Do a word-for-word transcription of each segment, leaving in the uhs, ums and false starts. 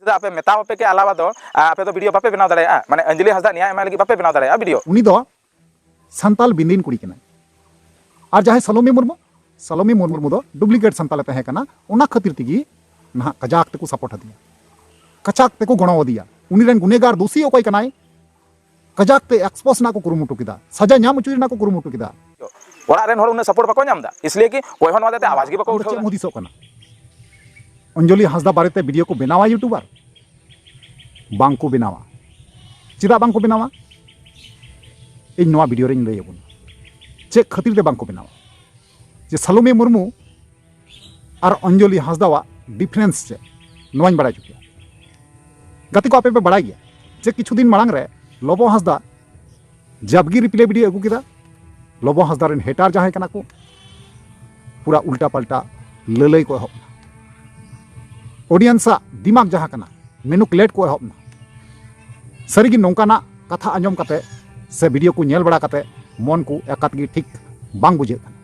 ᱪᱮᱫᱟᱜ ᱟᱯᱮ ᱢᱮᱛᱟᱣ ᱟᱯᱮ ᱠᱮ ᱟᱞᱟᱣᱟ ᱫᱚ, ᱟ, ᱟᱯᱮ ᱫᱚ ᱵᱷᱤᱰᱤᱭᱳ ᱵᱟᱯᱮ ᱵᱮᱱᱟᱣ ᱫᱟᱲᱮᱭᱟᱜᱼᱟ? ᱢᱟᱱᱮ ᱚᱧᱡᱚᱞᱤ ᱦᱟᱸᱥᱫᱟ ᱱᱮᱭᱟᱭ ᱮᱢᱟᱭ ᱞᱟᱹᱜᱤᱫ ᱵᱟᱯᱮ ᱵᱮᱱᱟᱣ ᱫᱟᱲᱮᱭᱟᱜᱼᱟ ᱵᱷᱤᱰᱤᱭᱳ? ᱩᱱᱤ ᱫᱚ ᱥᱟᱱᱛᱟᱞ ᱵᱤᱱᱫᱤᱱ ᱠᱩᱲᱤ ᱠᱟᱱᱟᱭ᱾ ᱟᱨ ᱡᱟᱦᱟᱸᱭ ᱥᱟᱞᱚᱢᱤ ᱢᱩᱨᱢᱩ, ᱥᱟᱞᱚᱢᱤ ᱢᱩᱨᱢᱩ ᱫᱚ ᱰᱩᱯᱞᱤᱠᱮᱴ ᱥᱟᱱᱛᱟᱞᱮ ᱛᱟᱦᱮᱸ ᱠᱟᱱᱟ, ᱚᱱᱟ ᱠᱷᱟᱹᱛᱤᱨ ᱛᱮᱜᱮ ᱱᱟᱦᱟᱜ ᱠᱟᱡᱟᱠ ᱛᱮᱠᱚ ᱥᱟᱯᱳᱨᱴ ᱟᱫᱮᱭᱟ, ᱠᱟᱡᱟᱠ ᱛᱮᱠᱚ ᱜᱚᱲᱚ ᱟᱫᱮᱭᱟ᱾ ᱩᱱᱤ ᱨᱮᱱ ᱜᱩᱱᱮᱜᱟᱨ ᱫᱳᱥᱤ ᱚᱠᱚᱭ ᱠᱟᱱᱟᱭ, ᱠᱟᱡᱟᱠ ᱛᱮ ᱮᱠᱥᱯᱳᱡᱽ ᱨᱮᱱᱟᱜ ᱠᱚ ᱠᱩᱨᱩᱢᱩᱴᱩ ᱠᱮᱫᱟ, ᱥᱟᱡᱟ ᱧᱟᱢ ᱦᱚᱪᱚᱭ ᱨᱮᱱᱟᱜ ᱠᱚ ᱠᱩᱨᱩᱢᱩᱴᱩ ᱠᱮᱫᱟ᱾ ᱚᱲᱟᱜ ᱨᱮᱱ ᱦᱚᱲ ᱩᱱᱟᱹᱜ ᱥᱟᱯᱳᱨᱴ ᱵᱟᱠᱚ ᱧᱟᱢ ᱮᱫᱟ, ᱤᱥᱞᱤᱭᱮ ᱠᱤ ᱚᱠᱚᱭ ᱦᱚᱸ ᱱᱚᱣᱟ ᱫᱟᱭᱛᱮ ᱟᱣᱟᱡ ᱜᱮ ᱵᱟᱠᱚ ᱟᱢ ᱫᱚ ᱩᱴᱷᱟᱹᱣ ᱪᱮᱫ ᱮᱢ ᱮᱫᱟ᱾ ᱦᱩᱫᱤᱥᱚᱜ ᱠᱟᱱᱟ? ᱚᱧᱡᱚᱞᱤ ᱦᱟᱸᱥᱫᱟ ᱵᱟᱨᱮᱛᱮ ᱵᱷᱤᱰᱤᱭᱳ ᱠᱚ ᱵᱮᱱᱟᱣᱟ ᱭᱩᱴᱩᱵᱟᱨ? ᱵᱟᱝ ᱠᱚ ᱵᱮᱱᱟᱣᱟ᱾ ᱪᱮᱫᱟᱜ ᱵᱟᱝ ᱠᱚ ᱵᱮᱱᱟᱣᱟ? ᱤᱧ ᱱᱚᱣᱟ ᱵᱷᱤᱰᱤᱭᱳ ᱨᱮᱧ ᱞᱟᱹᱭ ᱟᱵᱚᱱᱟ ᱪᱮᱫ ᱠᱷᱟᱹᱛᱤᱨ ᱛᱮ ᱵᱟᱝ ᱠᱚ ᱵᱮᱱᱟᱣᱟ᱾ ᱡᱮ ᱥᱟᱞᱚᱢᱤ ᱢᱩᱨᱢᱩ ᱟᱨ ᱚᱧᱡᱚᱞᱤ ᱦᱟᱸᱥᱫᱟᱣᱟᱜ ᱰᱤᱯᱷᱟᱨᱮᱱᱥ ᱪᱮᱫ, ᱱᱚᱣᱟᱧ ᱵᱟᱲᱟᱭ ᱦᱚᱪᱚ ᱯᱮᱭᱟ᱾ ᱜᱟᱛᱮ ᱠᱚ, ᱟᱯᱮ ᱯᱮ ᱵᱟᱲᱟᱭ ᱜᱮᱭᱟ ᱡᱮ ᱠᱤᱪᱷᱩ ᱫᱤᱱ ᱢᱟᱲᱟᱝ ᱨᱮ ᱞᱚᱵᱚ ᱦᱟᱸᱥᱫᱟ ᱡᱟᱵᱜᱤ ᱨᱤᱯᱞᱟᱭ ᱵᱷᱤᱰᱤᱭᱳ ᱟᱹᱜᱩ ᱠᱮᱫᱟ᱾ ᱞᱚᱵᱚ ᱦᱟᱸᱥᱫᱟ ᱨᱮᱱ ᱦᱮᱴᱟᱨ ᱡᱟᱦᱟᱸᱭ ᱠᱟᱱᱟ ᱠᱚ, ᱯᱩᱨᱟ ᱩᱞᱴᱟ ᱯᱟᱞᱴᱟ ᱞᱟᱹᱞᱟᱹᱭ ᱠᱚ ᱮᱦᱚᱵ ᱮᱱᱟ᱾ ᱚᱰᱤᱭᱮᱱᱥ ᱟᱜ ᱫᱤᱢᱟᱜᱽ ᱡᱟᱦᱟᱸ ᱠᱟᱱᱟ, ᱢᱮᱱᱩᱯᱩᱞᱮᱴ ᱠᱚ ᱮᱦᱚᱵ ᱮᱱᱟ᱾ ᱥᱟᱹᱨᱤᱜᱮ ᱱᱚᱝᱠᱟᱱᱟᱜ ᱠᱟᱛᱷᱟ ᱟᱸᱡᱚᱢ ᱠᱟᱛᱮ ᱥᱮ ᱵᱷᱤᱰᱤᱭᱳ ᱠᱚ ᱧᱮᱞ ᱵᱟᱲᱟ ᱠᱟᱛᱮ ᱢᱚᱱ ᱠᱚ ᱮᱠᱟᱛ ᱜᱮ ᱴᱷᱤᱠ ᱵᱟᱝ ᱵᱩᱡᱷᱟᱹᱜ ᱠᱟᱱᱟ᱾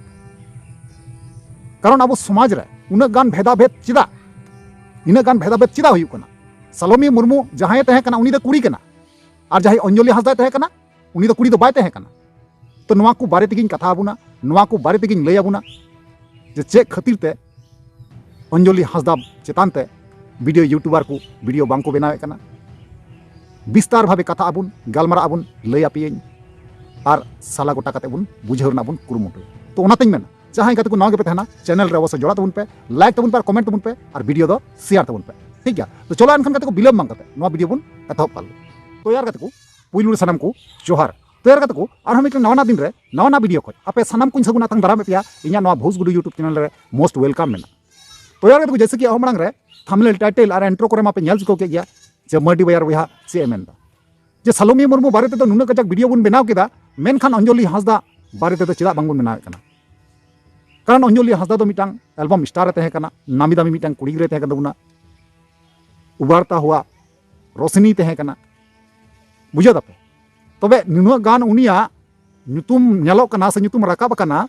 ᱠᱟᱨᱚᱱ ᱟᱵᱚ ᱥᱚᱢᱟᱡᱽ ᱨᱮ ᱩᱱᱟᱹᱜ ᱜᱟᱱ ᱵᱷᱮᱫᱟᱵᱷᱮᱫ ᱪᱮᱫᱟᱜ? ᱤᱱᱟᱹᱜ ᱜᱟᱱ ᱵᱷᱮᱫᱟᱵᱷᱮᱫ ᱪᱮᱫᱟᱜ ᱦᱩᱭᱩᱜ ᱠᱟᱱᱟ? ᱥᱟᱞᱚᱢᱤ ᱢᱩᱨᱢᱩ ᱡᱟᱦᱟᱸᱭᱮ ᱛᱟᱦᱮᱸ ᱠᱟᱱᱟ, ᱩᱱᱤ ᱫᱚ ᱠᱩᱲᱤ ᱠᱟᱱᱟ, ᱟᱨ ᱡᱟᱦᱟᱸᱭ ᱚᱧᱡᱚᱞᱤ ᱦᱟᱸᱥᱫᱟᱭ ᱛᱟᱦᱮᱸ ᱠᱟᱱᱟ, ᱩᱱᱤ ᱫᱚ ᱠᱩᱲᱤ ᱫᱚ ᱵᱟᱭ ᱛᱟᱦᱮᱸ ᱠᱟᱱᱟ᱾ ᱛᱚ, ᱱᱚᱣᱟ ᱠᱚ ᱵᱟᱨᱮ ᱛᱮᱜᱮᱧ ᱠᱟᱛᱷᱟ ᱟᱵᱚᱱᱟ, ᱱᱚᱣᱟ ᱠᱚ ᱵᱟᱨᱮ ᱛᱮᱜᱮᱧ ᱞᱟᱹᱭ ᱟᱵᱚᱱᱟ ᱡᱮ ᱪᱮᱫ ᱠᱷᱟᱹᱛᱤᱨ ᱛᱮ ᱚᱧᱡᱚᱞᱤ ᱦᱟᱸᱥᱫᱟ ᱪᱮᱛᱟᱱ ᱛᱮ ᱵᱷᱤᱰᱤᱭᱳ ᱭᱩᱴᱩᱵᱟᱨ ᱠᱚ ᱵᱷᱤᱰᱤᱭᱳ ᱵᱟᱝ ᱠᱚ ᱵᱮᱱᱟᱣᱮᱫ ᱠᱟᱱᱟ᱾ ᱵᱤᱥᱛᱟᱨ ᱵᱷᱟᱵᱮ ᱠᱟᱛᱷᱟ ᱟᱵᱚᱱ, ᱜᱟᱞᱢᱟᱨᱟᱜ ᱟᱵᱚᱱ, ᱞᱟᱹᱭ ᱟᱯᱮᱭᱟᱹᱧ ᱟᱨ ᱥᱟᱞᱟ ᱜᱚᱴᱟ ᱠᱟᱛᱮ ᱵᱚᱱ ᱵᱩᱡᱷᱟᱹᱣ ᱨᱮᱱᱟᱜ ᱵᱚᱱ ᱠᱩᱨᱩᱢᱩᱴᱩᱭᱟ᱾ ᱛᱚ, ᱚᱱᱟᱛᱮᱧ ᱢᱮᱱᱟ, ᱡᱟᱦᱟᱸᱭ ᱜᱟᱛᱮ ᱠᱚ ᱱᱟᱣᱟ ᱜᱮᱯᱮ ᱛᱟᱦᱮᱱᱟ, ᱪᱮᱱᱮᱞ ᱨᱮ ᱚᱵᱚᱥᱥᱳᱭ ᱡᱚᱲᱟᱜ ᱛᱟᱵᱚᱱ ᱯᱮ, ᱞᱟᱭᱤᱠ ᱛᱟᱵᱚᱱ ᱯᱮ ᱟᱨ ᱠᱚᱢᱮᱱᱴ ᱛᱟᱵᱚᱱ ᱯᱮ ᱟᱨ ᱵᱷᱤᱰᱤᱭᱳ ᱫᱚ ᱥᱮᱭᱟᱨ ᱛᱟᱵᱚᱱ ᱯᱮ, ᱴᱷᱤᱠ ᱜᱮᱭᱟ? ᱛᱚ, ᱪᱚᱞᱚ ᱮᱱᱠᱷᱟᱱ ᱜᱟᱛᱮ ᱠᱚ, ᱵᱤᱞᱚᱢ ᱵᱟᱝ ᱠᱟᱛᱮ ᱱᱚᱣᱟ ᱵᱷᱤᱰᱤᱭᱳ ᱵᱚᱱ ᱮᱛᱚᱦᱚᱵ ᱠᱟᱜ ᱞᱮᱜᱮ᱾ ᱛᱚ, ᱭᱟᱨ ᱜᱟᱛᱮ ᱠᱚ, ᱯᱩᱭᱞᱩ ᱨᱮ ᱥᱟᱱᱟᱢ ᱠᱚ ᱡᱚᱦᱟᱨ᱾ ᱛᱚ, ᱭᱟᱨ ᱜᱟᱛᱮ ᱠᱚ, ᱟᱨᱦᱚᱸ ᱢᱤᱫᱴᱮᱱ ᱱᱟᱣᱟ ᱱᱟᱜ ᱫᱤᱱ ᱨᱮ ᱱᱟᱣᱟ ᱱᱟᱜ ᱵᱷᱤᱰᱤᱭᱳ ᱠᱷᱚᱡ ᱟᱯᱮ ᱥᱟᱱᱟᱢ ᱠᱚᱧ ᱥᱟᱹᱜᱩᱱ ᱟᱛᱟᱝ ᱫᱟᱨᱟᱢᱮᱫ ᱯᱮᱭᱟ ᱤᱧᱟᱹᱜ ᱱᱚᱣᱟ ᱵᱷᱩᱥ ᱜᱩᱰᱩ ᱭᱩᱴᱩᱵᱽ ᱪᱮᱱᱮᱞ ᱨᱮ most welcome ᱢᱮᱱᱟᱜᱼᱟ᱾ ᱛᱚ, ᱭᱟᱨ ᱜᱟᱛᱮ ᱠᱚ, ᱡᱮᱭᱥᱮ ᱠᱤ ᱮᱦᱚᱵ ᱢᱟᱲᱟᱝ ᱨᱮ ᱛᱷᱟᱢᱵᱱᱮᱞ, ᱴᱟᱭᱴᱮᱞ ᱟᱨ ᱤᱱᱴᱨᱳ ᱠᱚᱨᱮ ᱢᱟᱯᱮ ᱧᱮᱞ ᱪᱩᱠᱟᱹᱣ ᱠᱮᱫ ᱜᱮᱭᱟ ᱡᱮ ᱢᱟᱹᱨᱰᱤ ᱵᱟᱭᱟᱨ ᱵᱚᱭᱦᱟ ᱪᱮᱫ ᱮ ᱢᱮᱱᱫᱟ, ᱡᱮ ᱥᱟᱞᱚᱢᱤ ᱢᱩᱨᱢᱩ ᱵᱟᱨᱮ ᱛᱮᱫᱚ ᱱᱩᱱᱟᱹᱜ ᱠᱟᱡᱟᱠ ᱵᱷᱤᱰᱤᱭᱳ ᱵᱚᱱ ᱵᱮᱱᱟᱣ ᱠᱮᱫᱟ, ᱢᱮᱱᱠᱷᱟᱱ ᱚᱧᱡᱚᱞᱤ ᱦᱟᱸᱥᱫᱟ ᱵᱟᱨᱮ ᱛᱮᱫᱚ ᱪᱮᱫᱟᱜ ᱵᱟᱝᱵᱚᱱ ᱵᱮᱱᱟᱣᱮᱫ ᱠᱟᱱᱟ? ᱠᱟᱨᱚᱱ ᱚᱧᱡᱚᱞᱤ ᱦᱟᱸᱥᱫᱟ ᱫᱚ ᱢᱤᱫᱴᱟᱝ ᱮᱞᱵᱟᱢ ᱥᱴᱟᱨ ᱮ ᱛᱟᱦᱮᱸ ᱠᱟᱱᱟ, ᱱᱟᱢᱤ ᱫᱟᱢᱤ ᱢᱤᱫᱴᱟᱝ ᱠᱩᱲᱤ ᱜᱤᱫᱽᱨᱟᱹᱭ ᱛᱟᱦᱮᱸ ᱠᱟᱱ ᱛᱟᱵᱚᱱᱟ, ᱩᱵᱟᱨᱛᱟ ᱦᱩᱣᱟ ᱨᱳᱥᱱᱤ ᱛᱟᱦᱮᱸ ᱠᱟᱱᱟ, ᱵᱩᱡᱷᱟᱹᱣ ᱫᱟᱯᱮ? ᱛᱚᱵᱮ ᱱᱩᱱᱟᱹᱜ ᱜᱟᱱ ᱩᱱᱤᱭᱟᱜ ᱧᱩᱛᱩᱢ ᱧᱮᱞᱚᱜ ᱠᱟᱱᱟ ᱥᱮ ᱧᱩᱛᱩᱢ ᱨᱟᱠᱟᱵ ᱟᱠᱟᱱᱟ,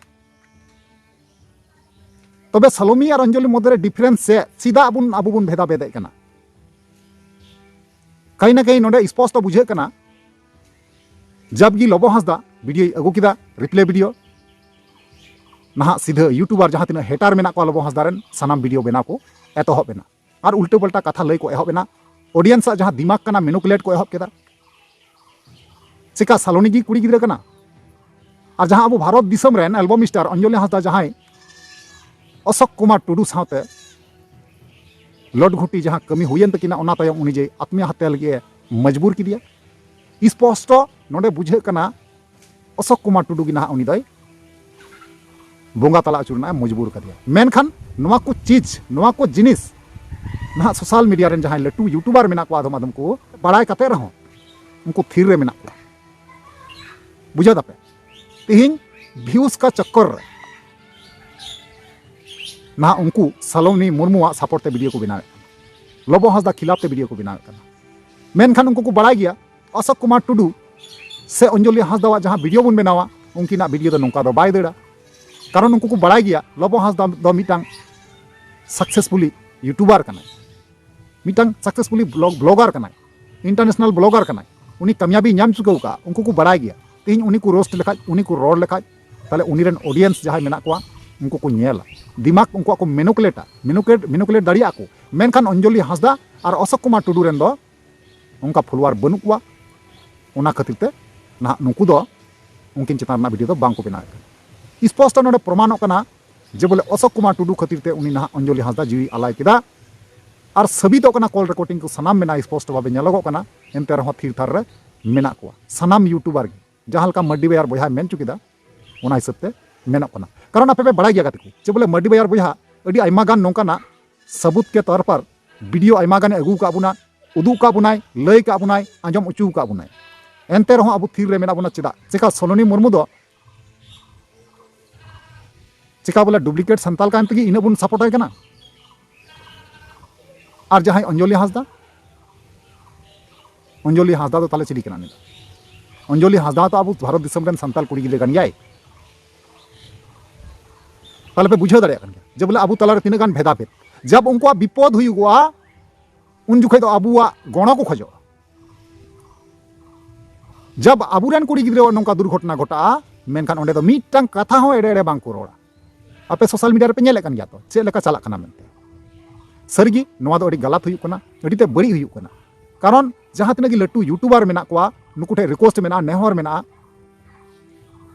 ᱛᱚᱵᱮ ᱥᱟᱞᱚᱢᱤ ᱟᱨ ᱚᱧᱡᱚᱞᱤ ᱢᱚᱫᱽᱫᱷᱮ ᱨᱮ ᱰᱤᱯᱷᱟᱨᱮᱱᱥ ᱪᱮᱫ? ᱪᱮᱫᱟᱜ ᱵᱚᱱ, ᱟᱵᱚ ᱵᱚᱱ ᱵᱷᱮᱫᱟ ᱵᱷᱮᱫᱮᱫ ᱠᱟᱱᱟ? ᱠᱟᱹᱦᱤ ᱱᱟ ᱠᱟᱹᱦᱤ ᱱᱚᱰᱮ ᱥᱯᱚᱥᱴᱚ ᱵᱩᱡᱷᱟᱹᱜ ᱠᱟᱱᱟ, ᱡᱟᱵᱜᱤ ᱞᱚᱵᱚ ᱦᱟᱸᱥᱫᱟ ᱵᱷᱤᱰᱤᱭᱳᱭ ᱟᱹᱜᱩ ᱠᱮᱫᱟ, ᱨᱤᱯᱞᱮ ᱵᱷᱤᱰᱤᱭᱳ, ᱱᱟᱦᱟᱜ ᱥᱤᱫᱷᱟᱹ ᱭᱩᱴᱩᱵᱟᱨ ᱡᱟᱦᱟᱸ ᱛᱤᱱᱟᱹᱜ ᱦᱮᱴᱟᱨ ᱢᱮᱱᱟᱜ ᱠᱚᱣᱟ ᱞᱚᱵᱚ ᱦᱟᱸᱥᱫᱟ ᱨᱮᱱ, ᱥᱟᱱᱟᱢ ᱵᱷᱤᱰᱤᱭᱳ ᱵᱮᱱᱟᱣ ᱠᱚ ᱮᱛᱚᱦᱚᱵ ᱮᱱᱟ ᱟᱨ ᱩᱞᱴᱟᱹ ᱯᱟᱞᱴᱟ ᱠᱟᱛᱷᱟ ᱞᱟᱹᱭ ᱠᱚ ᱮᱦᱚᱵ ᱮᱱᱟ᱾ ᱚᱰᱤᱭᱮᱱᱥ ᱟᱜ ᱡᱟᱦᱟᱸ ᱫᱤᱢᱟᱜᱽ ᱠᱟᱱᱟ, ᱢᱮᱱᱩᱯᱩᱞᱮᱴ ᱠᱚ ᱮᱦᱚᱵ ᱠᱮᱫᱟ᱾ ᱪᱮᱠᱟ ᱥᱟᱞᱚᱱᱤ ᱜᱮ ᱠᱩᱲᱤ ᱜᱤᱫᱽᱨᱟᱹ ᱠᱟᱱᱟ? ᱟᱨ ᱡᱟᱦᱟᱸ ᱟᱵᱚ ᱵᱷᱟᱨᱚᱛ ᱫᱤᱥᱚᱢ ᱨᱮᱱ ᱮᱞᱵᱚᱢ ᱥᱴᱟᱨ ᱚᱧᱡᱚᱞᱤ ᱦᱟᱸᱥᱫᱟ ᱡᱟᱦᱟᱸᱭ ᱚᱥᱳᱠ ᱠᱩᱢᱟᱨ ᱴᱩᱰᱩ ᱥᱟᱶᱛᱮ ᱞᱚᱴ ᱜᱷᱩᱴᱤ ᱡᱟᱦᱟᱸ ᱠᱟᱹᱢᱤ ᱦᱩᱭᱮᱱ ᱛᱟᱹᱠᱤᱱᱟ, ᱚᱱᱟ ᱛᱟᱭᱚᱢ ᱩᱱᱤ ᱡᱮ ᱟᱛᱢᱤᱭᱟ ᱦᱟᱛᱭᱟ ᱞᱟᱹᱜᱤᱫ ᱮ ᱢᱚᱡᱽᱵᱩᱨ ᱠᱮᱫᱮᱭᱟ᱾ ᱥᱯᱚᱥᱴᱚ ᱱᱚᱰᱮ ᱵᱩᱡᱷᱟᱹᱜ ᱠᱟᱱᱟ, ᱚᱥᱳᱠ ᱠᱩᱢᱟᱨ ᱴᱩᱰᱩ ᱜᱮ ᱱᱟᱦᱟᱜ ᱩᱱᱤ ᱫᱚᱭ ᱵᱚᱸᱜᱟ ᱛᱟᱞᱟ ᱦᱚᱪᱚ ᱨᱮᱱᱟᱜ ᱮ ᱢᱚᱡᱽᱵᱩᱨ ᱠᱟᱫᱮᱭᱟ᱾ ᱢᱮᱱᱠᱷᱟᱱ ᱱᱚᱣᱟ ᱠᱚ ᱪᱤᱡᱽ, ᱱᱚᱣᱟ ᱠᱚ ᱡᱤᱱᱤᱥ ᱱᱟᱦᱟᱜ ᱥᱳᱥᱟᱞ ᱢᱤᱰᱤᱭᱟ ᱨᱮᱱ ᱡᱟᱦᱟᱸᱭ ᱞᱟᱹᱴᱩ ᱭᱩᱴᱩᱵᱟᱨ ᱢᱮᱱᱟᱜ ᱠᱚᱣᱟ, ᱟᱫᱚᱢ ᱟᱫᱚᱢ ᱠᱚ ᱵᱟᱲᱟᱭ ᱠᱟᱛᱮ ᱨᱮᱦᱚᱸ ᱩᱱᱠᱩ ᱛᱷᱤᱨ ᱨᱮ ᱢᱮᱱᱟᱜ ᱠᱚᱣᱟ᱾ ᱵᱩᱡᱷᱟᱹᱣ ᱫᱟᱯᱮ? ᱛᱤᱦᱤᱧ ᱵᱷᱤᱭᱩᱥ ᱠᱟ ᱪᱚᱠᱠᱚᱨ ᱨᱮ ᱱᱟᱦᱟᱜ ᱩᱱᱠᱩ ᱥᱟᱞᱚᱱᱤ ᱢᱩᱨᱢᱩᱣᱟᱜ ᱥᱟᱯᱳᱨᱴ ᱛᱮ ᱵᱷᱤᱰᱤᱭᱳ ᱠᱚ ᱵᱮᱱᱟᱣᱮᱫ ᱠᱟᱱᱟ, ᱞᱚᱵᱚ ᱦᱟᱸᱥᱫᱟ ᱠᱷᱤᱞᱟᱯ ᱛᱮ ᱵᱷᱤᱰᱤᱭᱳ ᱠᱚ ᱵᱮᱱᱟᱣᱮᱫ ᱠᱟᱱᱟ᱾ ᱢᱮᱱᱠᱷᱟᱱ ᱩᱱᱠᱩ ᱠᱚ ᱵᱟᱲᱟᱭ ᱜᱮᱭᱟ, ᱚᱥᱳᱠ ᱠᱩᱢᱟᱨ ᱴᱩᱰᱩ ᱥᱮ ᱚᱧᱡᱚᱞᱤ ᱦᱟᱸᱥᱫᱟᱣᱟᱜ ᱡᱟᱦᱟᱸ ᱵᱷᱤᱰᱤᱭᱳ ᱵᱚᱱ ᱵᱮᱱᱟᱣᱟ, ᱩᱱᱠᱤᱱᱟᱜ ᱵᱷᱤᱰᱤᱭᱳ ᱫᱚ ᱱᱚᱝᱠᱟ ᱫᱚ ᱵᱟᱭ ᱫᱟᱹᱲᱟ᱾ ᱠᱟᱨᱚᱱ ᱩᱱᱠᱩ ᱠᱚ ᱵᱟᱲᱟᱭ ᱜᱮᱭᱟ, ᱞᱚᱵᱚ ᱦᱟᱸᱥᱫᱟ ᱫᱚ ᱢᱤᱫᱴᱟᱝ ᱥᱟᱠᱥᱮᱥᱯᱷᱩᱞᱤ ᱭᱩᱴᱩᱵᱟᱨ ᱠᱟᱱᱟᱭ, ᱢᱤᱫᱴᱟᱝ ᱥᱟᱠᱥᱮᱥᱯᱷᱩᱞᱤ ᱵᱞᱚᱜ ᱵᱞᱚᱜᱟᱨ ᱠᱟᱱᱟᱭ, ᱤᱱᱴᱟᱨᱱᱮᱥᱱᱟᱞ ᱵᱞᱚᱜᱟᱨ ᱠᱟᱱᱟᱭ᱾ ᱩᱱᱤ ᱠᱟᱢᱭᱟᱵᱤ ᱧᱟᱢ ᱪᱩᱠᱟᱹᱣ ᱠᱟᱜᱼᱟ, ᱩᱱᱠᱩ ᱠᱚ ᱵᱟᱲᱟᱭ ᱜᱮᱭᱟ᱾ ᱛᱮᱦᱮᱧ ᱩᱱᱤ ᱠᱚ ᱨᱳᱥᱴ ᱞᱮᱠᱷᱟᱡ, ᱩᱱᱤ ᱠᱚ ᱨᱚᱲ ᱞᱮᱠᱷᱟᱡ, ᱛᱟᱦᱞᱮ ᱩᱱᱤ ᱨᱮᱱ ᱚᱰᱤᱭᱮᱱᱥ ᱡᱟᱦᱟᱸᱭ ᱢᱮᱱᱟᱜ ᱠᱚᱣᱟ, ᱩᱱᱠᱩ ᱠᱚ ᱧᱮᱞᱟ, ᱫᱤᱢᱟᱜᱽ ᱩᱱᱠᱩᱣᱟᱜ ᱠᱚ ᱢᱮᱱᱩᱠᱩᱞᱮᱴᱟ, ᱢᱮᱱᱩᱠᱩᱞᱮᱴ ᱢᱮᱱᱩᱠᱩᱞᱮᱴ ᱫᱟᱲᱮᱭᱟᱜᱼᱟ ᱠᱚ᱾ ᱢᱮᱱᱠᱷᱟᱱ ᱚᱧᱡᱚᱞᱤ ᱦᱟᱸᱥᱫᱟ ᱟᱨ ᱚᱥᱳᱠ ᱠᱩᱢᱟᱨ ᱴᱩᱰᱩ ᱨᱮᱱ ᱫᱚ ᱚᱱᱠᱟ ᱯᱷᱚᱞᱳᱣᱟᱨ ᱵᱟᱹᱱᱩᱜ ᱠᱚᱣᱟ᱾ ᱚᱱᱟ ᱠᱷᱟᱹᱛᱤᱨ ᱛᱮ ᱱᱟᱦᱟᱜ ᱱᱩᱠᱩ ᱫᱚ ᱩᱱᱠᱤᱱ ᱪᱮᱛᱟᱱ ᱨᱮᱱᱟᱜ ᱵᱷᱤᱰᱤᱭᱳ ᱫᱚ ᱵᱟᱝ ᱠᱚ ᱵᱮᱱᱟᱣᱮᱫ ᱠᱟᱱᱟ᱾ ᱥᱯᱚᱥᱴᱚ ᱱᱚᱰᱮ ᱯᱨᱚᱢᱟᱱᱚᱜ ᱠᱟᱱᱟ ᱡᱮ ᱵᱚᱞᱮ ᱚᱥᱳᱠ ᱠᱩᱢᱟᱨ ᱴᱩᱰᱩ ᱠᱷᱟᱹᱛᱤᱨ ᱛᱮ ᱩᱱᱤ ᱱᱟᱦᱟᱜ ᱚᱧᱡᱚᱞᱤ ᱦᱟᱸᱥᱫᱟ ᱡᱤᱣᱤ ᱟᱞᱟᱭ ᱠᱮᱫᱟ᱾ ᱟᱨ ᱥᱟᱹᱵᱤᱛᱚᱜ ᱠᱟᱱᱟ, ᱠᱚᱞ ᱨᱮᱠᱚᱨᱰᱤᱝ ᱠᱚ ᱥᱟᱱᱟᱢ ᱢᱮᱱᱟᱜᱼᱟ, ᱥᱯᱚᱥᱴᱚ ᱵᱷᱟᱵᱮ ᱧᱮᱞᱚᱜᱚᱜ ᱠᱟᱱᱟ᱾ ᱮᱱᱛᱮ ᱨᱮᱦᱚᱸ ᱛᱷᱤᱨ ᱛᱷᱟᱨ ᱨᱮ ᱢᱮᱱᱟᱜ ᱠᱚᱣᱟ ᱥᱟᱱᱟᱢ ᱭᱩᱴᱩᱵᱟᱨ ᱜᱮ᱾ ᱡᱟᱦᱟᱸ ᱞᱮᱠᱟ ᱢᱟᱹᱨᱰᱤ ᱵᱟᱭᱟᱨ ᱵᱚᱭᱦᱟᱭ ᱢᱮᱱ ᱦᱚᱪᱚ ᱠᱮᱫᱟ, ᱚᱱᱟ ᱦᱤᱥᱟᱹᱵ ᱛᱮ ᱢᱮᱱᱚᱜ ᱠᱟᱱᱟ᱾ ᱠᱟᱨᱚᱱ ᱟᱯᱮ ᱯᱮ ᱵᱟᱲᱟᱭ ᱜᱮᱭᱟ ᱜᱟᱛᱮ ᱠᱚ, ᱡᱮ ᱵᱚᱞᱮ ᱢᱟᱹᱨᱰᱤ ᱵᱟᱭᱟᱨ ᱵᱚᱭᱦᱟ ᱟᱹᱰᱤ ᱟᱭᱢᱟ ᱜᱟᱱ ᱱᱚᱝᱠᱟᱱᱟᱜ ᱥᱟᱹᱵᱩᱛ ᱠᱮ ᱛᱚᱨ ᱯᱟᱨ ᱵᱷᱤᱰᱤᱭᱳ ᱟᱭᱢᱟ ᱜᱟᱱᱮ ᱟᱹᱜᱩ ᱟᱠᱟᱫ ᱵᱚᱱᱟ, ᱩᱫᱩᱜ ᱟᱠᱟᱫ ᱵᱚᱱᱟᱭ, ᱞᱟᱹᱭ ᱟᱠᱟᱫ ᱵᱚᱱᱟᱭ, ᱟᱸᱡᱚᱢ ᱦᱚᱪᱚ ᱟᱠᱟᱫ ᱵᱚᱱᱟᱭ᱾ ᱮᱱᱛᱮ ᱨᱮᱦᱚᱸ ᱟᱵᱚ ᱛᱷᱤᱨ ᱨᱮ ᱢᱮᱱᱟᱜ ᱵᱚᱱᱟ ᱪᱮᱫᱟᱜ? ᱪᱮᱠᱟ ᱥᱚᱞᱚᱱᱤ ᱢᱩᱨᱢᱩ ᱫᱚ ᱪᱮᱠᱟ ᱵᱚᱞᱮ ᱰᱩᱯᱞᱤᱠᱮᱴ ᱥᱟᱱᱛᱟᱞ ᱠᱟᱱ ᱛᱮᱜᱮ ᱤᱱᱟᱹᱜ ᱵᱚᱱ ᱥᱟᱯᱳᱨᱴ ᱟᱭ ᱠᱟᱱᱟ? ᱟᱨ ᱡᱟᱦᱟᱸᱭ ᱚᱧᱡᱚᱞᱤ ᱦᱟᱸᱥᱫᱟ, ᱚᱧᱡᱚᱞᱤ ᱦᱟᱸᱥᱫᱟ ᱫᱚ ᱛᱟᱦᱞᱮ ᱪᱤᱞᱤ ᱠᱟᱱᱟ ᱩᱱᱤ ᱫᱚ? ᱚᱧᱡᱚᱞᱤ ᱦᱟᱸᱥᱫᱟ ᱫᱚ ᱟᱵᱚ ᱵᱷᱟᱨᱚᱛ ᱫᱤᱥᱚᱢ ᱨᱮᱱ ᱥᱟᱱᱛᱟᱞ ᱠᱩᱲᱤ ᱜᱤᱫᱽᱨᱟᱹ ᱠᱟᱱ ᱜᱮᱭᱟᱭ᱾ ᱛᱟᱦᱞᱮ ᱯᱮ ᱵᱩᱡᱷᱟᱹᱣ ᱫᱟᱲᱮᱭᱟᱜ ᱠᱟᱱ ᱜᱮᱭᱟ ᱡᱮ ᱵᱚᱞᱮ ᱟᱵᱚ ᱛᱟᱞᱟᱨᱮ ᱛᱤᱱᱟᱹᱜ ᱜᱟᱱ ᱵᱷᱮᱫᱟ ᱵᱷᱮᱫ᱾ ᱡᱟᱵ ᱩᱱᱠᱩᱣᱟᱜ ᱵᱤᱯᱚᱫ ᱦᱩᱭᱩᱜᱚᱜᱼᱟ, ᱩᱱ ᱡᱚᱠᱷᱚᱡ ᱫᱚ ᱟᱵᱚᱣᱟᱜ ᱜᱚᱲᱚ ᱠᱚ ᱠᱷᱚᱡᱚᱜᱼᱟ᱾ ᱡᱟᱵ ᱟᱵᱚᱨᱮᱱ ᱠᱩᱲᱤ ᱜᱤᱫᱽᱨᱟᱹᱣᱟᱜ ᱱᱚᱝᱠᱟ ᱫᱩᱨᱜᱷᱚᱴᱚᱱᱟ ᱜᱷᱚᱴᱟᱜᱼᱟ, ᱢᱮᱱᱠᱷᱟᱱ ᱚᱸᱰᱮ ᱫᱚ ᱢᱤᱫᱴᱟᱝ ᱠᱟᱛᱷᱟ ᱦᱚᱸ ᱮᱲᱮ ᱮᱲᱮ ᱵᱟᱝ ᱠᱚ ᱨᱚᱲᱟ᱾ ᱟᱯᱮ ᱥᱳᱥᱟᱞ ᱢᱤᱰᱤᱭᱟ ᱨᱮᱯᱮ ᱧᱮᱞᱮᱫ ᱠᱟᱱ ᱜᱮᱭᱟ ᱛᱚ, ᱪᱮᱫ ᱞᱮᱠᱟ ᱪᱟᱞᱟᱜ ᱠᱟᱱᱟ ᱢᱮᱱᱛᱮ᱾ ᱥᱟᱹᱨᱤᱜᱮ ᱱᱚᱣᱟ ᱫᱚ ᱟᱹᱰᱤ ᱜᱟᱞᱟᱛ ᱦᱩᱭᱩᱜ ᱠᱟᱱᱟ, ᱟᱹᱰᱤ ᱛᱮ ᱵᱟᱹᱲᱤᱡ ᱦᱩᱭᱩᱜ ᱠᱟᱱᱟ᱾ ᱠᱟᱨᱚᱱ ᱡᱟᱦᱟᱸ ᱛᱤᱱᱟᱹᱜ ᱜᱮ ᱞᱟᱹᱴᱩ ᱭᱩᱴᱩᱵᱟᱨ ᱢᱮᱱᱟᱜ ᱠᱚᱣᱟ, ᱱᱩᱠᱩ ᱴᱷᱮᱱ ᱨᱤᱠᱩᱭᱮᱥᱴ ᱢᱮᱱᱟᱜᱼᱟ, ᱱᱮᱦᱚᱨ ᱢᱮᱱᱟᱜᱼᱟ,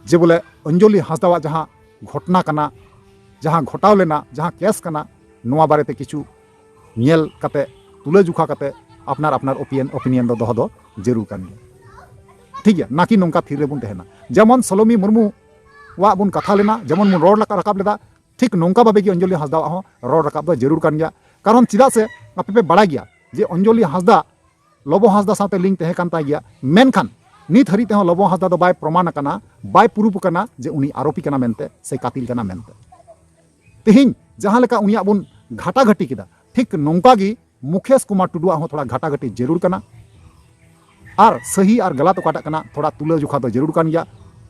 ᱡᱮ ᱵᱚᱞᱮ ᱚᱧᱡᱚᱞᱤ ᱦᱟᱸᱥᱫᱟᱣᱟᱜ ᱡᱟᱦᱟᱸ ᱜᱷᱚᱴᱱᱟ ᱠᱟᱱᱟ, ᱡᱟᱦᱟᱸ ᱜᱷᱚᱴᱟᱣ ᱞᱮᱱᱟ, ᱡᱟᱦᱟᱸ ᱠᱮᱥ ᱠᱟᱱᱟ, ᱱᱚᱣᱟ ᱵᱟᱨᱮᱛᱮ ᱠᱤᱪᱷᱩ ᱧᱮᱞ ᱠᱟᱛᱮ, ᱛᱩᱞᱟᱹ ᱡᱚᱠᱷᱟ ᱠᱟᱛᱮ ᱟᱯᱱᱟᱨ ᱟᱯᱱᱟᱨ ᱚᱯᱤᱱᱤᱭᱚᱱ, ᱚᱯᱤᱱᱤᱭᱚᱱ ᱫᱚ ᱫᱚᱦᱚ ᱫᱚ ᱡᱟᱹᱨᱩᱲ ᱠᱟᱱ ᱜᱮᱭᱟ᱾ ᱴᱷᱤᱠ ᱜᱮᱭᱟ, ᱱᱟᱠᱤ ᱱᱚᱝᱠᱟ ᱛᱷᱤᱨ ᱨᱮᱵᱚᱱ ᱛᱟᱦᱮᱱᱟ᱾ ᱡᱮᱢᱚᱱ ᱥᱳᱞᱳᱢᱤ ᱢᱩᱨᱢᱩ ᱣᱟᱜ ᱵᱚᱱ ᱠᱟᱛᱷᱟ ᱞᱮᱱᱟ, ᱡᱮᱢᱚᱱ ᱵᱚᱱ ᱨᱚᱲ ᱞᱟᱠᱟ-, ᱨᱟᱠᱟᱵ ᱞᱮᱫᱟ, ᱴᱷᱤᱠ ᱱᱚᱝᱠᱟ ᱵᱷᱟᱵᱮ ᱜᱮ ᱚᱧᱡᱚᱞᱤ ᱦᱟᱸᱥᱫᱟᱣᱟᱜ ᱦᱚᱸ ᱨᱚᱲ ᱨᱟᱠᱟᱵ ᱫᱚ ᱡᱟᱹᱨᱩᱲ ᱠᱟᱱ ᱜᱮᱭᱟ᱾ ᱠᱟᱨᱚᱱ ᱪᱮᱫᱟᱜ ᱥᱮ ᱟᱯᱮ ᱯᱮ ᱵᱟᱲᱟᱭ ᱜᱮᱭᱟ ᱡᱮ ᱚᱧᱡᱚᱞᱤ ᱦᱟᱸᱥᱫᱟ ᱞᱚᱵᱚ ᱦᱟᱸᱥᱫᱟ ᱥᱟᱶᱛᱮ ᱞᱤᱝᱠ ᱛᱟᱦᱮᱸ ᱠᱟᱱ ᱛᱟᱭ ᱜᱮᱭᱟ, ᱢᱮᱱᱠᱷᱟᱱ ᱱᱤᱛ ᱦᱟᱹᱨᱤᱡ ᱛᱮᱦᱚᱸ ᱞᱚᱵᱚ ᱦᱟᱸᱥᱫᱟ ᱫᱚ ᱵᱟᱭ ᱯᱨᱚᱢᱟᱱ ᱟᱠᱟᱱᱟ, ᱵᱟᱭ ᱯᱩᱨᱩᱯ ᱟᱠᱟᱱᱟ ᱡᱮ ᱩᱱᱤ ᱟᱨᱳᱯᱤ ᱠᱟᱱᱟ ᱢᱮᱱᱛᱮ ᱥᱮ ᱠᱟᱛᱤᱞ ᱠᱟᱱᱟ ᱢᱮᱱᱛᱮ᱾ ᱛᱮᱦᱮᱧ ᱡᱟᱦᱟᱸ ᱞᱮᱠᱟ ᱩᱱᱤᱭᱟᱜ ᱵᱚᱱ ᱜᱷᱟᱴᱟᱜᱷᱟᱹᱴᱤ ᱠᱮᱫᱟ, ᱴᱷᱤᱠ ᱱᱚᱝᱠᱟ ᱜᱮ ᱢᱩᱠᱷᱮᱥ ᱠᱩᱢᱟᱨ ᱴᱩᱰᱩᱣᱟᱜ ᱦᱚᱸ ᱛᱷᱚᱲᱟ ᱜᱷᱟᱴᱟᱜᱷᱟᱹᱴᱤ ᱡᱟᱹᱨᱩᱲ ᱠᱟᱱᱟ᱾ ᱟᱨ ᱥᱟᱹᱦᱤ ᱟᱨ ᱜᱟᱞᱟᱛ ᱚᱠᱟᱴᱟᱜ ᱠᱟᱱᱟ, ᱛᱷᱚᱲᱟ ᱛᱩᱞᱟᱹ ᱡᱚᱠᱷᱟ ᱫᱚ ᱡᱟᱹᱨᱩᱲ ᱠᱟᱱ ᱜᱮᱭᱟ᱾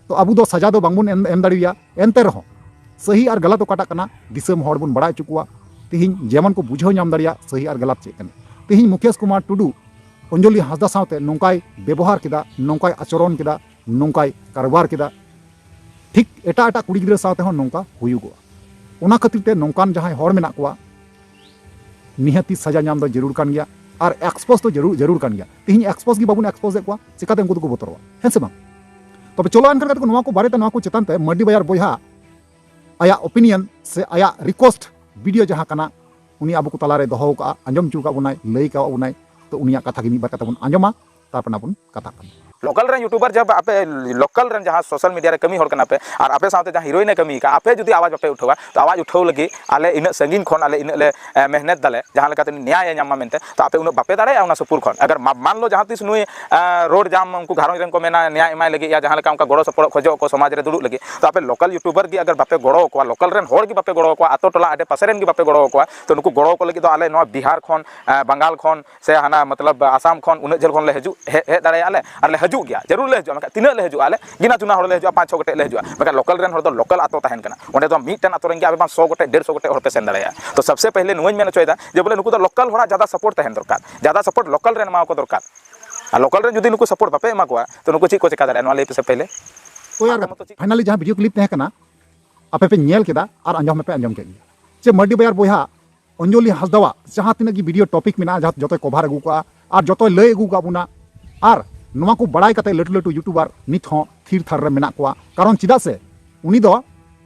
ᱛᱚ ᱟᱵᱚ ᱫᱚ ᱥᱟᱡᱟ ᱫᱚ ᱵᱟᱝᱵᱚᱱ ᱮᱢ, ᱮᱢ ᱫᱟᱲᱮᱣᱟᱭᱟ, ᱮᱱᱛᱮ ᱨᱮᱦᱚᱸ ᱥᱟᱹᱦᱤ ᱟᱨ ᱜᱟᱞᱟᱛ ᱚᱠᱟᱴᱟᱜ ᱠᱟᱱᱟ, ᱫᱤᱥᱚᱢ ᱦᱚᱲ ᱵᱚᱱ ᱵᱟᱲᱟᱭ ᱦᱚᱪᱚ ᱠᱚᱣᱟ᱾ ᱛᱮᱦᱮᱧ ᱡᱮᱢᱚᱱ ᱠᱚ ᱵᱩᱡᱷᱟᱹᱣ ᱧᱟᱢ ᱫᱟᱲᱮᱭᱟᱜ ᱥᱟᱹᱦᱤ ᱟᱨ ᱜᱟᱞᱟᱛ ᱪᱮᱫ ᱠᱟᱱᱟ᱾ ᱛᱮᱦᱮᱧ ᱢᱩᱠᱷᱮᱥ ᱠᱩᱢᱟᱨ ᱴᱩᱰᱩ ᱚᱧᱡᱚᱞᱤ ᱦᱟᱸᱥᱫᱟ ᱥᱟᱶᱛᱮ ᱱᱚᱝᱠᱟᱭ ᱵᱮᱵᱚᱦᱟᱨ ᱠᱮᱫᱟ, ᱱᱚᱝᱠᱟᱭ ᱟᱪᱚᱨᱚᱱ ᱠᱮᱫᱟ, ᱱᱚᱝᱠᱟᱭ ᱠᱟᱨᱵᱟᱨ ᱠᱮᱫᱟ, ᱴᱷᱤᱠ ᱮᱴᱟᱜ ᱮᱴᱟᱜ ᱠᱩᱲᱤ ᱜᱤᱫᱽᱨᱟᱹ ᱥᱟᱶ ᱛᱮᱦᱚᱸ ᱱᱚᱝᱠᱟ ᱦᱩᱭᱩᱜᱚᱜᱼᱟ᱾ ᱚᱱᱟ ᱠᱷᱟᱹᱛᱤᱨ ᱛᱮ ᱱᱚᱝᱠᱟᱱ ᱡᱟᱦᱟᱸᱭ ᱦᱚᱲ ᱢᱮᱱᱟᱜ ᱠᱚᱣᱟ, ᱱᱤᱦᱟᱹᱛᱤ ᱥᱟᱡᱟ ᱧᱟᱢ ᱫᱚ ᱡᱟᱹᱨᱩᱲ ᱠᱟᱱ ᱜᱮᱭᱟ᱾ ᱟᱨ ᱮᱠᱥᱯᱳᱡᱽ ᱫᱚ ᱡᱟᱹᱨᱩᱲ, ᱡᱟᱹᱨᱩᱲ ᱠᱟᱱ ᱜᱮᱭᱟ᱾ ᱛᱮᱦᱮᱧ ᱮᱠᱥᱯᱳᱡᱽ ᱜᱮ ᱵᱟᱵᱚᱱ ᱮᱠᱥᱯᱳᱡᱽ ᱮᱫ ᱠᱚᱣᱟ, ᱪᱤᱠᱟᱛᱮ ᱩᱱᱠᱩ ᱫᱚᱠᱚ ᱵᱚᱛᱚᱨᱚᱜᱼᱟ, ᱦᱮᱸ ᱥᱮ ᱵᱟᱝ? ᱛᱚᱵᱮ ᱪᱚᱞᱚ ᱮᱱᱠᱷᱟᱱ ᱜᱟᱛᱮ ᱠᱚ, ᱱᱚᱣᱟ ᱠᱚ ᱵᱟᱨᱮᱛᱮ, ᱱᱚᱣᱟ ᱠᱚ ᱪᱮᱛᱟᱱ ᱛᱮ ᱢᱟᱹᱨᱰᱤ ᱵᱟᱡᱟᱨ ᱵᱚᱭᱦᱟ ᱟᱭᱟᱜ ᱚᱯᱤᱱᱤᱭᱚᱱ ᱥᱮ ᱟᱭᱟᱜ ᱨᱤᱠᱩᱭᱮᱥᱴ ᱵᱷᱤᱰᱤᱭᱳ ᱡᱟᱦᱟᱸ ᱠᱟᱱᱟ, ᱩᱱᱤ ᱟᱵᱚ ᱠᱚ ᱛᱟᱞᱟᱨᱮ ᱫᱚᱦᱚ ᱟᱠᱟᱫᱼᱟ, ᱟᱸᱡᱚᱢ ᱦᱚᱪᱚ ᱟᱠᱟᱫ ᱵᱚᱱᱟᱭ, ᱞᱟᱹᱭ ᱟᱠᱟᱫ ᱵᱚᱱᱟᱭ᱾ ᱛᱚ ᱩᱱᱤᱭᱟᱜ ᱠᱟᱛᱷᱟ ᱜᱮ ᱢᱤᱫ ᱵᱟᱨ ᱠᱟᱛᱷᱟ ᱵᱚᱱ ᱟᱸᱡᱚᱢᱟ, ᱛᱟᱨᱯᱚᱨ ᱱᱟᱜ ᱵᱚᱱ ᱠᱟᱛᱷᱟᱜ ᱠᱟᱱᱟ᱾ ᱞᱳᱠᱟᱞ ᱨᱮᱱ ᱭᱩᱴᱩᱵᱟᱨ, ᱡᱟᱦᱟᱸ ᱟᱯᱮ ᱞᱳᱠᱟᱞ ᱨᱮᱱ ᱡᱟᱦᱟᱸ ᱥᱳᱥᱟᱞ ᱢᱤᱰᱤᱭᱟ ᱨᱮ ᱠᱟᱹᱢᱤ ᱦᱚᱲ ᱠᱟᱱᱟ ᱯᱮ, ᱟᱨ ᱟᱯᱮ ᱥᱟᱶᱛᱮ ᱡᱟᱦᱟᱸ ᱦᱤᱨᱳᱭᱤᱱ ᱮ ᱠᱟᱹᱢᱤ ᱟᱠᱟᱫᱼᱟ, ᱟᱯᱮ ᱡᱩᱫᱤ ᱟᱣᱟᱡᱽ ᱵᱟᱯᱮ ᱩᱴᱷᱟᱹᱣᱟ, ᱛᱚ ᱟᱣᱟᱡᱽ ᱩᱴᱷᱟᱹᱣ ᱞᱟᱹᱜᱤᱫ ᱟᱞᱮ ᱤᱱᱟᱹᱜ ᱥᱟᱺᱜᱤᱧ ᱠᱷᱚᱱ ᱟᱞᱮ ᱤᱱᱟᱹᱜ ᱞᱮ, ᱮ, ᱢᱮᱦᱱᱮᱛ ᱫᱟᱞᱮ, ᱡᱟᱦᱟᱸ ᱞᱮᱠᱟᱛᱮ ᱩᱱᱤ ᱱᱮᱭᱟᱭ ᱮ ᱧᱟᱢ ᱢᱟ ᱢᱮᱱᱛᱮ, ᱛᱚ ᱟᱯᱮ ᱩᱱᱟᱹᱜ ᱵᱟᱯᱮ ᱫᱟᱲᱮᱭᱟᱜᱼᱟ ᱚᱱᱟ ᱥᱩᱯᱩᱨ ᱠᱷᱚᱱ᱾ ᱟᱜᱟᱨ ᱢᱟ-, ᱢᱟᱱ ᱞᱚ ᱡᱟᱦᱟᱸ ᱛᱤᱥ ᱱᱩᱭ, ᱮ, ᱨᱳᱰ ᱡᱟᱢ ᱩᱱᱠᱩ ᱜᱷᱟᱨᱚᱸᱡᱽ ᱨᱮᱱ ᱠᱚ ᱢᱮᱱᱟ ᱱᱮᱭᱟᱭ ᱮᱢᱟᱭ ᱞᱟᱹᱜᱤᱫ, ᱭᱟ ᱡᱟᱦᱟᱸ ᱞᱮᱠᱟ ᱚᱱᱠᱟ ᱜᱚᱲᱚ ᱥᱚᱯᱚᱦᱚᱫ ᱠᱷᱚᱡᱚᱜ ᱠᱚ ᱥᱚᱢᱟᱡᱽ ᱨᱮ ᱫᱩᱲᱩᱵ ᱞᱟᱹᱜᱤᱫ, ᱛᱚ ᱟᱯᱮ ᱞᱳᱠᱟᱞ ᱭᱩᱴᱩᱵᱟᱨ ᱜᱮ ᱟᱜᱟᱨ ᱵᱟᱯᱮ ᱜᱚᱲᱚ ᱟᱠᱚᱣᱟ, ᱞᱳᱠᱟᱞ ᱨᱮᱱ ᱦᱚᱲ ᱜᱮ ᱵᱟᱯᱮ ᱜᱚᱲᱚ ᱟᱠᱚᱣᱟ, ᱟᱛᱳ ᱴᱚᱞᱟ ᱟᱰᱮ ᱯᱟᱥᱮ ᱨᱮᱱ ᱜᱮ ᱵᱟᱯᱮ ᱜᱚᱲᱚ ᱟᱠᱚᱣᱟ, ᱛᱚ ᱱᱩᱠᱩ ᱜᱚᱲᱚ ᱟᱠᱚ ᱞᱟᱹᱜᱤᱫ ᱫᱚ ᱟᱞᱮ ᱱᱚᱣᱟ ᱵᱤᱦᱟᱨ ᱠᱷᱚᱱ, ᱮ, ᱵᱟᱝᱜᱟᱞ ᱠᱷᱚᱱ, ᱥᱮ ᱦᱟᱱᱟ ᱢᱚᱛᱞᱚᱵ ᱟᱥᱟᱢ ᱠᱷᱚᱱ ᱩᱱᱟᱹᱜ ᱡᱷᱟᱹᱞ ᱠᱷᱚᱱ ᱞᱮ ᱦᱤᱡᱩᱜ, ᱦᱮᱡ, ᱦᱮᱡ ᱫᱟᱲᱮᱭᱟᱜᱼᱟ ᱞᱮ, ᱟᱨ ᱞᱮ ᱦᱤᱡᱩᱜ ᱜᱮᱭᱟ, ᱡᱟᱹᱨᱩᱲ ᱞᱮ ᱦᱤᱡᱩᱜᱼᱟ᱾ ᱢᱮᱱᱠᱷᱟᱱ ᱛᱤᱱᱟᱹᱜ ᱞᱮ ᱦᱤᱡᱩᱜᱼᱟ ᱟᱞᱮ? ᱜᱤᱱᱟ ᱪᱩᱱᱟ ᱦᱚᱲ ᱞᱮ ᱦᱤᱡᱩᱜᱼᱟ, ᱯᱟᱸᱪ ᱪᱷᱚ ᱜᱚᱴᱮᱡ ᱞᱮ ᱦᱤᱡᱩᱜᱼᱟ᱾ ᱢᱮᱱᱠᱷᱟᱱ ᱞᱳᱠᱟᱞ ᱨᱮᱱ ᱦᱚᱲ ᱫᱚ ᱞᱳᱠᱟᱞ ᱟᱛᱳ ᱛᱟᱦᱮᱱ ᱠᱟᱱᱟ, ᱚᱸᱰᱮ ᱫᱚ ᱢᱤᱫᱴᱮᱱ ᱟᱛᱳ ᱨᱮᱱ ᱜᱮ ᱟᱯᱮ ᱵᱟᱝ ᱥᱚ ᱜᱚᱴᱮᱡ, ᱰᱮᱲᱥᱚ ᱜᱚᱴᱮᱡ ᱦᱚᱲ ᱯᱮ ᱥᱮᱱ ᱫᱟᱲᱮᱭᱟᱜᱼᱟ᱾ ᱛᱚ ᱥᱚᱵᱥᱮ ᱯᱮᱦᱞᱮ ᱱᱚᱣᱟᱧ ᱢᱮᱱ ᱦᱚᱪᱚᱭᱮᱫᱟ ᱡᱮ ᱵᱚᱞᱮ ᱱᱩᱠᱩ ᱫᱚ ᱞᱳᱠᱟᱞ ᱦᱚᱲᱟᱜ ᱡᱟᱫᱟ ᱥᱟᱯᱳᱨᱴ ᱛᱟᱦᱮᱱ ᱫᱚᱨᱠᱟᱨ, ᱡᱟᱫᱟ ᱥᱟᱯᱳᱨᱴ ᱞᱳᱠᱟᱞ ᱨᱮᱱ ᱮᱢᱟ ᱠᱚ ᱫᱚᱨᱠᱟᱨ᱾ ᱟᱨ ᱞᱳᱠᱟᱞ ᱨᱮ ᱡᱩᱫᱤ ᱱᱩᱠᱩ ᱥᱟᱯᱳᱨᱴ ᱵᱟᱯᱮ ᱮᱢᱟ ᱠᱚᱣᱟ, ᱛᱚ ᱱᱩᱠᱩ ᱪᱮᱫ ᱠᱚ ᱪᱮᱠᱟ ᱫᱟᱲᱮᱭᱟᱜᱼᱟ? ᱱᱚᱣᱟ ᱞᱟᱹᱭ ᱯᱮᱥᱮ ᱯᱮᱦᱞᱮ᱾ ᱳᱭ ᱟᱨ ᱟᱯᱮ ᱢᱚᱛᱚ ᱪᱮᱫ ᱯᱷᱟᱭᱱᱟᱞᱤ ᱡᱟᱦᱟᱸ ᱵᱷᱤᱰᱤᱭᱳ ᱠᱞᱤᱯ ᱛᱟᱦᱮᱸ ᱠᱟᱱᱟ, ᱟᱯᱮ ᱯᱮ ᱧᱮᱞ ᱠᱮᱫᱟ ᱟᱨ ᱟᱸᱡᱚᱢ ᱦᱚᱸᱯᱮ ᱟᱸᱡᱚᱢ ᱠᱮᱫ ᱜᱮᱭᱟ, ᱡᱮ ᱢᱟᱹᱨᱰᱤ ᱵᱟᱭᱟᱨ ᱵᱚᱭᱦᱟ ᱚᱧᱡᱚᱞᱤ ᱦᱟᱸᱥᱫᱟᱣᱟᱜ ᱡᱟᱦᱟᱸ ᱛᱤᱱᱟᱹᱜ ᱜᱮ ᱵᱷᱤᱰᱤᱭᱳ ᱴᱚᱯᱤᱠ ᱢᱮᱱᱟᱜᱼᱟ, ᱡᱟᱦᱟᱸ ᱡᱚᱛᱚᱭ ᱠᱚᱵᱷᱟᱨ ᱟᱹᱜᱩ ᱠᱟᱜᱼᱟ ᱟᱨ ᱡᱚᱛᱚᱭ ᱞᱟᱹᱭ ᱟᱹᱜᱩ ᱠᱟᱜ ᱵᱚᱱᱟ, ᱟᱨ ᱱᱚᱣᱟ ᱠᱚ ᱵᱟᱲᱟᱭ ᱠᱟᱛᱮ ᱞᱟᱹᱴᱩ ᱞᱟᱹᱴᱩ ᱭᱩᱴᱩᱵᱟᱨ ᱱᱤᱛ ᱦᱚᱸ ᱛᱷᱤᱨ ᱛᱷᱟᱨ ᱨᱮ ᱢᱮᱱᱟᱜ ᱠᱚᱣᱟ᱾ ᱠᱟᱨᱚᱱ ᱪᱮᱫᱟᱜ ᱥᱮ ᱩᱱᱤ ᱫᱚ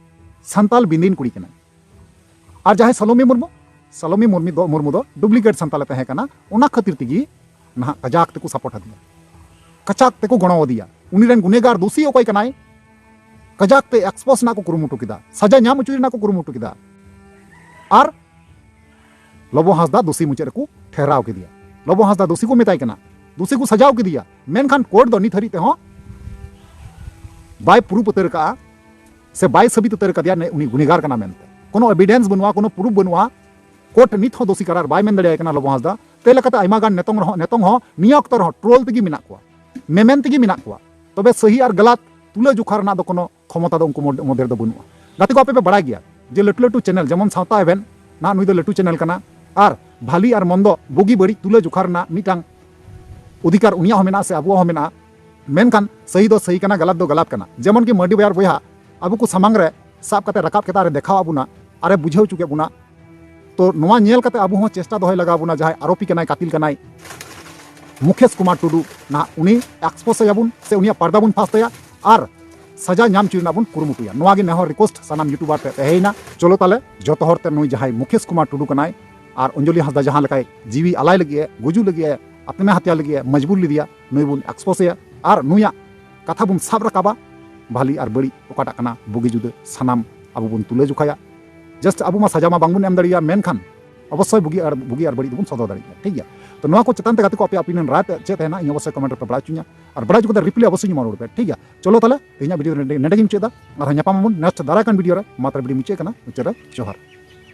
ᱥᱟᱱᱛᱟᱞ ᱵᱤᱱᱫᱤᱱ ᱠᱩᱲᱤ ᱠᱟᱱᱟᱭ᱾ ᱟᱨ ᱡᱟᱦᱟᱸᱭ ᱥᱟᱞᱚᱢᱤ ᱢᱩᱨᱢᱩ, ᱥᱟᱞᱚᱢᱤ ᱢᱩᱨᱢᱩ ᱫᱚ, ᱢᱩᱨᱢᱩ ᱫᱚ ᱰᱩᱯᱞᱤᱠᱮᱴ ᱥᱟᱱᱛᱟᱞᱮ ᱛᱟᱦᱮᱸ ᱠᱟᱱᱟ, ᱚᱱᱟ ᱠᱷᱟᱹᱛᱤᱨ ᱛᱮᱜᱮ ᱱᱟᱦᱟᱜ ᱠᱟᱡᱟᱠ ᱛᱮᱠᱚ ᱥᱟᱯᱳᱨᱴ ᱟᱫᱮᱭᱟ, ᱠᱟᱡᱟᱠ ᱛᱮᱠᱚ ᱜᱚᱲᱚ ᱟᱫᱮᱭᱟ᱾ ᱩᱱᱤ ᱨᱮᱱ ᱜᱩᱱᱮᱜᱟᱨ ᱫᱳᱥᱤ ᱚᱠᱚᱭ ᱠᱟᱱᱟᱭ, ᱠᱟᱡᱟᱠ ᱛᱮ ᱮᱠᱥᱯᱳᱡᱽ ᱨᱮᱱᱟᱜ ᱠᱚ ᱠᱩᱨᱩᱢᱩᱴᱩ ᱠᱮᱫᱟ, ᱥᱟᱡᱟ ᱧᱟᱢ ᱦᱚᱪᱚᱭ ᱨᱮᱱᱟᱜ ᱠᱚ ᱠᱩᱨᱩᱢᱩᱴᱩ ᱠᱮᱫᱟ᱾ ᱟᱨ ᱞᱚᱵᱚ ᱦᱟᱸᱥᱫᱟ ᱫᱳᱥᱤ ᱢᱩᱪᱟᱹᱫ ᱨᱮᱠᱚ ᱴᱷᱮᱨᱟᱣ ᱠᱮᱫᱮᱭᱟ᱾ ᱞᱚᱵᱚ ᱦᱟᱸᱥᱫᱟ ᱫᱳᱥᱤ ᱠᱚ ᱢᱮᱛᱟᱭ ᱠᱟᱱᱟ, ᱫᱳᱥᱤ ᱠᱚ ᱥᱟᱡᱟᱣ ᱠᱮᱫᱮᱭᱟ, ᱢᱮᱱᱠᱷᱟᱱ ᱠᱳᱨᱴ ᱫᱚ ᱱᱤᱛ ᱦᱟᱹᱨᱤᱡ ᱛᱮᱦᱚᱸ ᱵᱟᱭ ᱯᱨᱩᱯ ᱩᱛᱟᱹᱨ ᱠᱟᱜᱼᱟ ᱥᱮ ᱵᱟᱭ ᱥᱟᱹᱵᱤᱛ ᱩᱛᱟᱹᱨ ᱠᱟᱫᱮᱭᱟ ᱱᱮ-, ᱩᱱᱤ ᱜᱩᱱᱮᱜᱟᱨ ᱠᱟᱱᱟ ᱢᱮᱱᱛᱮ᱾ ᱠᱳᱱᱳ ᱮᱵᱤᱰᱮᱱᱥ ᱵᱟᱹᱱᱩᱜᱼᱟ, ᱠᱳᱱᱳ ᱯᱨᱩᱯ ᱵᱟᱹᱱᱩᱜᱼᱟ᱾ ᱠᱳᱨᱴ ᱱᱤᱛ ᱦᱚᱸ ᱫᱳᱥᱤ ᱠᱟᱨᱟᱨ ᱵᱟᱭ ᱢᱮᱱ ᱫᱟᱲᱮᱭᱟᱭ ᱠᱟᱱᱟ ᱞᱚᱵᱚ ᱦᱟᱸᱥᱫᱟ᱾ ᱛᱮ ᱞᱮᱠᱟᱛᱮ ᱟᱭᱢᱟ ᱜᱟᱱ ᱱᱤᱛᱚᱝ ᱨᱮᱦᱚᱸ, ᱱᱤᱛᱚᱝ ᱦᱚᱸ ᱱᱤᱭᱟᱹ ᱚᱠᱛᱚ ᱨᱮᱦᱚᱸ ᱴᱨᱳᱞ ᱛᱮᱜᱮ ᱢᱮᱱᱟᱜ ᱠᱚᱣᱟ, ᱢᱮᱢᱮᱱ ᱛᱮᱜᱮ ᱢᱮᱱᱟᱜ ᱠᱚᱣᱟ᱾ ᱛᱚᱵᱮ ᱥᱟᱹᱦᱤ ᱟᱨ ᱜᱟᱞᱟᱛ ᱛᱩᱞᱟᱹ ᱡᱚᱠᱷᱟ ᱨᱮᱱᱟᱜ ᱫᱚ ᱠᱳᱱᱳ ᱠᱷᱚᱢᱚᱛᱟ ᱫᱚ ᱩᱱᱠᱩ ᱢᱚᱫᱽ-, ᱢᱚᱫᱽᱫᱷᱮ ᱨᱮᱫᱚ ᱵᱟᱹᱱᱩᱜᱼᱟ᱾ ᱜᱟᱛᱮ ᱠᱚ, ᱟᱯᱮ ᱯᱮ ᱵᱟᱲᱟᱭ ᱜᱮᱭᱟ ᱡᱮ ᱞᱟᱹᱴᱩ ᱞᱟᱹᱴᱩ ᱪᱮᱱᱮᱞ, ᱡᱮᱢᱚᱱ ᱥᱟᱶᱛᱟ ᱮᱵᱷᱮᱱ, ᱱᱟᱦᱟᱜ ᱱᱩᱭ ᱫᱚ ᱞᱟᱹᱴᱩ ᱪᱮᱱᱮᱞ ᱠᱟᱱᱟ, ᱟᱨ ᱵᱷᱟᱞᱤ ᱟᱨ ᱢᱚᱱᱫᱚ, ᱵᱩᱜᱤ ᱵᱟᱹᱲᱤᱡ ᱛᱩᱞᱟᱹ ᱡᱚᱠᱷᱟ ᱨᱮᱱᱟᱜ ᱢᱤᱫᱴᱟᱝ ᱚᱫᱷᱤᱠᱟᱨ ᱩᱱᱤᱭᱟᱜ ᱦᱚᱸ ᱢᱮᱱᱟᱜᱼᱟ ᱥᱮ ᱟᱵᱚᱣᱟᱜ ᱦᱚᱸ ᱢᱮᱱᱟᱜᱼᱟ᱾ ᱢᱮᱱᱠᱷᱟᱱ ᱥᱟᱹᱦᱤ ᱫᱚ ᱥᱟᱹᱦᱤ ᱠᱟᱱᱟ, ᱜᱟᱞᱟᱛ ᱫᱚ ᱜᱟᱞᱟᱛ ᱠᱟᱱᱟ᱾ ᱡᱮᱢᱚᱱ ᱠᱤ ᱢᱟᱹᱨᱰᱤ ᱵᱟᱭᱟᱨ ᱵᱚᱭᱦᱟ ᱟᱵᱚ ᱠᱚ ᱥᱟᱢᱟᱝ ᱨᱮ ᱥᱟᱵ ᱠᱟᱛᱮ ᱨᱟᱠᱟᱵ ᱠᱮᱫᱟ, ᱟᱨᱮ ᱫᱮᱠᱷᱟᱣ ᱟᱵᱚᱱᱟ, ᱟᱨᱮ ᱵᱩᱡᱷᱟᱹᱣ ᱦᱚᱪᱚ ᱠᱮᱫ ᱵᱚᱱᱟ᱾ ᱛᱚ ᱱᱚᱣᱟ ᱧᱮᱞ ᱠᱟᱛᱮ ᱟᱵᱚ ᱦᱚᱸ ᱪᱮᱥᱴᱟ ᱫᱚᱦᱚᱭ ᱞᱟᱜᱟᱣ ᱵᱚᱱᱟ, ᱡᱟᱦᱟᱸᱭ ᱟᱨᱳᱯᱤ ᱠᱟᱱᱟᱭ, ᱠᱟᱛᱤᱞ ᱠᱟᱱᱟᱭ, ᱢᱩᱠᱷᱮᱥ ᱠᱩᱢᱟᱨ ᱴᱩᱰᱩ, ᱱᱟᱦᱟᱜ ᱩᱱᱤ ᱮᱠᱥᱯᱳᱡᱽ ᱮᱭᱟᱵᱚᱱ ᱥᱮ ᱩᱱᱤᱭᱟᱜ ᱯᱟᱨᱫᱟ ᱵᱚᱱ ᱯᱷᱟᱥ ᱛᱟᱭᱟ ᱟᱨ ᱥᱟᱡᱟ ᱧᱟᱢ ᱦᱚᱪᱚ ᱨᱮᱱᱟᱜ ᱵᱚᱱ ᱠᱩᱨᱩᱢᱩᱴᱩᱭᱟ᱾ ᱱᱚᱣᱟ ᱜᱮ ᱱᱮᱦᱚᱨ ᱨᱤᱠᱣᱮᱥᱴ ᱥᱟᱱᱟᱢ ᱭᱩᱴᱩᱵᱟᱨ ᱴᱷᱮᱱ ᱛᱟᱦᱮᱸᱭᱮᱱᱟ᱾ ᱪᱚᱞᱚ ᱛᱟᱦᱞᱮ ᱡᱚᱛᱚ ᱦᱚᱲ ᱛᱮ ᱱᱩᱭ ᱡᱟᱦᱟᱸᱭ ᱢᱩᱠᱷᱮᱥ ᱠᱩᱢᱟᱨ ᱴᱩᱰᱩ ᱠᱟᱱᱟᱭ ᱟᱨ ᱚᱧᱡᱚᱞᱤ ᱦᱟᱸᱥᱫᱟ ᱡᱟᱦᱟᱸ ᱞᱮᱠᱟᱭ ᱡᱤᱣᱤ ᱟᱞᱟᱭ ᱞᱟᱹᱜᱤᱫ ᱮ, ᱜᱩᱡᱩᱜ ᱞᱟᱹᱜᱤᱫ ᱮ, ᱟᱛᱢᱟ ᱦᱟᱛᱭᱟ ᱞᱟᱹᱜᱤᱫ ᱮ ᱢᱚᱡᱽᱵᱩᱨ ᱞᱮᱫᱮᱭᱟ, ᱱᱩᱭ ᱵᱚᱱ ᱮᱠᱥᱯᱳᱡᱽ ᱮᱭᱟ ᱟᱨ ᱱᱩᱭᱟᱜ ᱠᱟᱛᱷᱟ ᱵᱚᱱ ᱥᱟᱵ ᱨᱟᱠᱟᱵᱟ᱾ ᱵᱷᱟᱞᱤ ᱟᱨ ᱵᱟᱹᱲᱤᱡ ᱚᱠᱟᱴᱟᱜ ᱠᱟᱱᱟ, ᱵᱩᱜᱤ ᱡᱩᱫᱟᱹ, ᱥᱟᱱᱟᱢ ᱟᱵᱚ ᱵᱚᱱ ᱛᱩᱞᱟᱹ ᱡᱚᱠᱷᱟᱭᱟ᱾ ᱡᱟᱥᱴ ᱟᱵᱚ ᱢᱟ ᱥᱟᱡᱟ ᱢᱟ ᱵᱟᱝᱵᱚᱱ ᱮᱢ ᱫᱟᱲᱮᱭᱟᱜᱼᱟ, ᱢᱮᱱᱠᱷᱟᱱ ᱚᱵᱚᱥᱥᱳᱭ ᱵᱩᱜᱤ ᱟᱨ, ᱵᱩᱜᱤ ᱟᱨ ᱵᱟᱹᱲᱤᱡ ᱫᱚᱵᱚᱱ ᱥᱚᱫᱚᱨ ᱫᱟᱲᱮᱭᱟᱜᱼᱟ, ᱴᱷᱤᱠ ᱜᱮᱭᱟ? ᱛᱚ ᱱᱚᱣᱟ ᱠᱚ ᱪᱮᱛᱟᱱ ᱛᱮ ᱜᱟᱛᱮ ᱠᱚ ᱟᱯᱮᱭᱟᱜ ᱚᱯᱤᱱᱤᱭᱚᱱ ᱨᱟᱭ ᱛᱮ ᱪᱮᱫ ᱛᱟᱦᱮᱱᱟ, ᱤᱧ ᱚᱵᱚᱥᱥᱳᱭ ᱠᱚᱢᱮᱱᱴ ᱨᱮᱯᱮ ᱵᱟᱲᱟᱭ ᱦᱚᱪᱚᱧᱟ᱾ ᱟᱨ ᱵᱟᱲᱟᱭ ᱦᱚᱪᱚ ᱠᱟᱛᱮ ᱨᱤᱯᱞᱟᱭ ᱚᱵᱚᱥᱥᱳᱭ ᱤᱧ ᱮᱢᱟ ᱨᱩᱣᱟᱹᱲ ᱯᱮ, ᱴᱷᱤᱠ ᱜᱮᱭᱟ? ᱪᱚᱞᱚ ᱛᱟᱦᱞᱮ ᱛᱮᱦᱮᱧᱟᱜ ᱵᱷᱤᱰᱤᱭᱳ ᱱᱚᱰᱮ, ᱱᱚᱰᱮ ᱜᱤᱧ ᱢᱩᱪᱟᱹᱫ ᱮᱫᱟ᱾ ᱟᱨᱦᱚᱸ ᱧᱟᱯᱟᱢ ᱟᱵᱚᱱ ᱱᱮᱠᱥᱴ ᱫᱟᱨᱟᱭ ᱠᱟᱱ ᱵᱷᱤᱰᱤᱭᱳ ᱨᱮ᱾ ᱢᱟ ᱛᱟᱦᱞᱮ ᱵᱷᱤᱰᱤᱭᱳ ᱢᱩᱪᱟᱹᱫ ᱠᱟᱱᱟ, ᱢᱩᱪᱟᱹᱫ ᱨᱮ ᱡᱚᱦᱟᱨ᱾